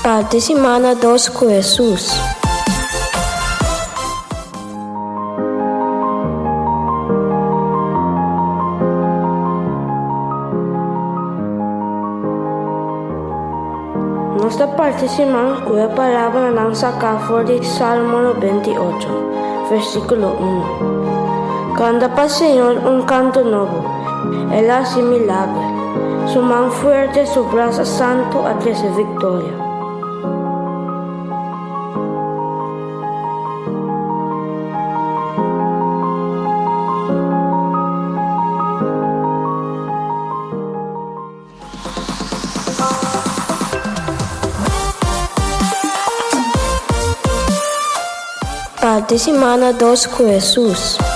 Parti simana dos ku Hesus. Nos ta parti siman ku e palabranan saká for di Salmo 98, versíkulo 1. Kanta pa Señor un kanto nobo, El a hasi milager. Su man fuerte, su brasa santu a trese viktoria. Parti simana dos ku Hesus.